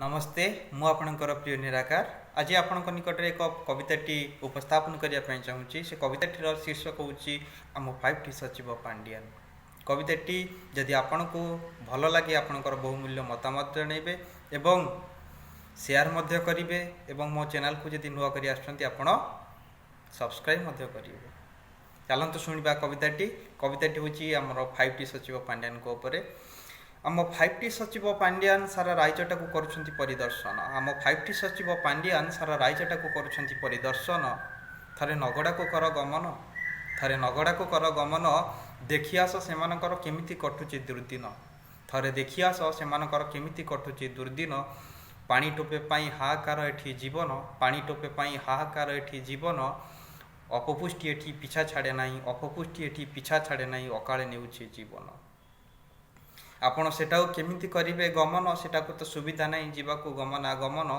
ନମସ୍ତେ, ମୁଁ ଆପଣଙ୍କର ପ୍ରିୟ ନିରାକାର। ଆଜି ଆପଣଙ୍କ ନିକଟରେ ଏକ କବିତାଟି ଉପସ୍ଥାପନ କରିବା ପାଇଁ ଚାହୁଁଛି। ସେ କବିତାଟିର ଶୀର୍ଷକ ହେଉଛି ଆମ ଫାଇଭ୍ ଟି ସଚିବ ପାଣ୍ଡିଆନ। କବିତାଟି ଯଦି ଆପଣଙ୍କୁ ଭଲ ଲାଗେ, ଆପଣଙ୍କର ବହୁମୂଲ୍ୟ ମତାମତ ଜଣାଇବେ ଏବଂ ସେୟାର ମଧ୍ୟ କରିବେ ଏବଂ ମୋ ଚ୍ୟାନେଲକୁ ଯଦି ନୂଆ କରି ଆସୁଛନ୍ତି, ଆପଣ ସବସ୍କ୍ରାଇବ୍ ମଧ୍ୟ କରିବେ। ଚାଲନ୍ତୁ ଶୁଣିବା କବିତାଟି। କବିତାଟି ହେଉଛି ଆମର ଫାଇଭ୍ ଟି ସଚିବ ପାଣ୍ଡିଆନଙ୍କ ଉପରେ। ଆମ ଫାଇଭ୍ ଟି ସଚିବ ପାଣ୍ଡିଆନ ସାରା ରାଜ୍ୟଟାକୁ କରୁଛନ୍ତି ପରିଦର୍ଶନ। ଆମ ଫାଇଭ୍ ଟି ସଚିବ ପାଣ୍ଡିଆନ ସାରା ରାଜ୍ୟଟାକୁ କରୁଛନ୍ତି ପରିଦର୍ଶନ। ଥରେ ନଗଡ଼ାକୁ କର ଗମନ, ଥରେ ନଗଡ଼ାକୁ କର ଗମନ, ଦେଖି ଆସ ସେମାନଙ୍କର କେମିତି କଟୁଛି ଦୁର୍ଦିନ। ଥରେ ଦେଖି ଆସ ସେମାନଙ୍କର କେମିତି କଟୁଛି ଦୁର୍ଦିନ। ପାଣି ଟୋପେ ପାଇଁ ହାହାକାର ଏଠି ଜୀବନ, ପାଣି ଟୋପେ ପାଇଁ ହାହାକାର ଏଠି ଜୀବନ। ଅପପୁଷ୍ଟି ଏଠି ପିଛା ଛାଡ଼େ ନାହିଁ, ଅପପୁଷ୍ଟି ଏଠି ପିଛା ଛାଡ଼େ ନାହିଁ, ଅକାଳେ ନେଉଛି ଜୀବନ। ଆପଣ ସେଟାକୁ କେମିତି କରିବେ ଗମନ? ସେଟାକୁ ତ ସୁବିଧା ନାହିଁ ଯିବାକୁ ଗମନାଗମନ।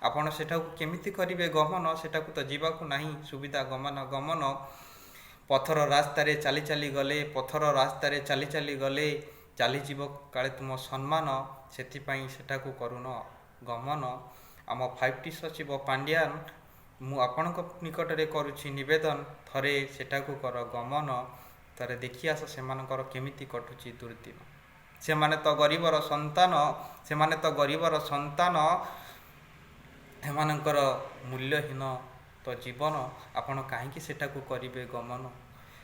ଆପଣ ସେଠାକୁ କେମିତି କରିବେ ଗମନ? ସେଟାକୁ ତ ଯିବାକୁ ନାହିଁ ସୁବିଧା ଗମନାଗମନ। ପଥର ରାସ୍ତାରେ ଚାଲି ଚାଲି ଗଲେ, ପଥର ରାସ୍ତାରେ ଚାଲି ଚାଲି ଗଲେ ଚାଲିଯିବ କାଳେ ତୁମ ସମ୍ମାନ, ସେଥିପାଇଁ ସେଠାକୁ କରୁନ ଗମନ। ଆମ ଫାଇଭ୍ ଟି ସଚିବ ପାଣ୍ଡିଆନ, ମୁଁ ଆପଣଙ୍କ ନିକଟରେ କରୁଛି ନିବେଦନ, ଥରେ ସେଠାକୁ କର ଗମନ, ଥରେ ଦେଖି ଆସ ସେମାନଙ୍କର କେମିତି କଟୁଛି ଦୁର୍ଦିନ। ସେମାନେ ତ ଗରିବର ସନ୍ତାନ, ସେମାନେ ତ ଗରିବର ସନ୍ତାନ, ସେମାନଙ୍କର ମୂଲ୍ୟହୀନ ତ ଜୀବନ। ଆପଣ କାହିଁକି ସେଠାକୁ କରିବେ ଗମନ?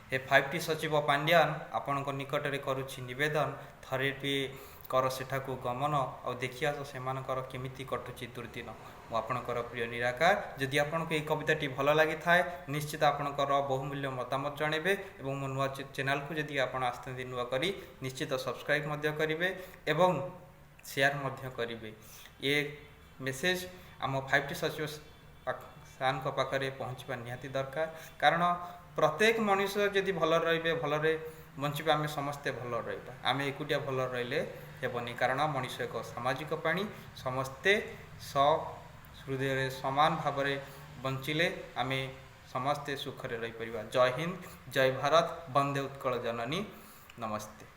ହେ ଫାଇଭ୍ ଟି ସଚିବ ପାଣ୍ଡିଆନ, ଆପଣଙ୍କ ନିକଟରେ କରୁଛି ନିବେଦନ, ଥରେ ବି କର ସେଠାକୁ ଗମନ ଆଉ ଦେଖି ଆସ ସେମାନଙ୍କର କେମିତି କଟୁଛି ଦୁର୍ଦିନ। ମୁଁ ଆପଣଙ୍କର ପ୍ରିୟ ନିରାକାର। ଯଦି ଆପଣଙ୍କୁ ଏହି କବିତାଟି ଭଲ ଲାଗିଥାଏ, ନିଶ୍ଚିତ ଆପଣଙ୍କର ବହୁମୂଲ୍ୟ ମତାମତ ଜଣାଇବେ ଏବଂ ମୋ ନୂଆ ଚ୍ୟାନେଲକୁ ଯଦି ଆପଣ ଆସିଛନ୍ତି ନୂଆ କରି, ନିଶ୍ଚିତ ସବସ୍କ୍ରାଇବ୍ ମଧ୍ୟ କରିବେ ଏବଂ ସେୟାର ମଧ୍ୟ କରିବେ। ଏ ମେସେଜ ଆମ ଫାଇଭ୍ ଟି ସଚିବ ସାର୍ଙ୍କ ପାଖରେ ପହଞ୍ଚିବା ନିହାତି ଦରକାର, କାରଣ ପ୍ରତ୍ୟେକ ମଣିଷ ଯଦି ଭଲରେ ରହିବେ, ଭଲରେ ବଞ୍ଚିବେ, ଆମେ ସମସ୍ତେ ଭଲରେ ରହିବା। ଆମେ ଏକୁଟିଆ ଭଲରେ ରହିଲେ ହେବନି, କାରଣ ମଣିଷ ଏକ ସାମାଜିକ ପ୍ରାଣୀ। ସମସ୍ତେ ହୃଦୟରେ ସମାନ ଭାବରେ ବଞ୍ଚିଲେ ଆମେ ସମସ୍ତେ ସୁଖରେ ରହିପାରିବା। ଜୟ ହିନ୍ଦ, ଜୟ ଭାରତ, ବନ୍ଦେ ଉତ୍କଳ ଜନନୀ। ନମସ୍ତେ।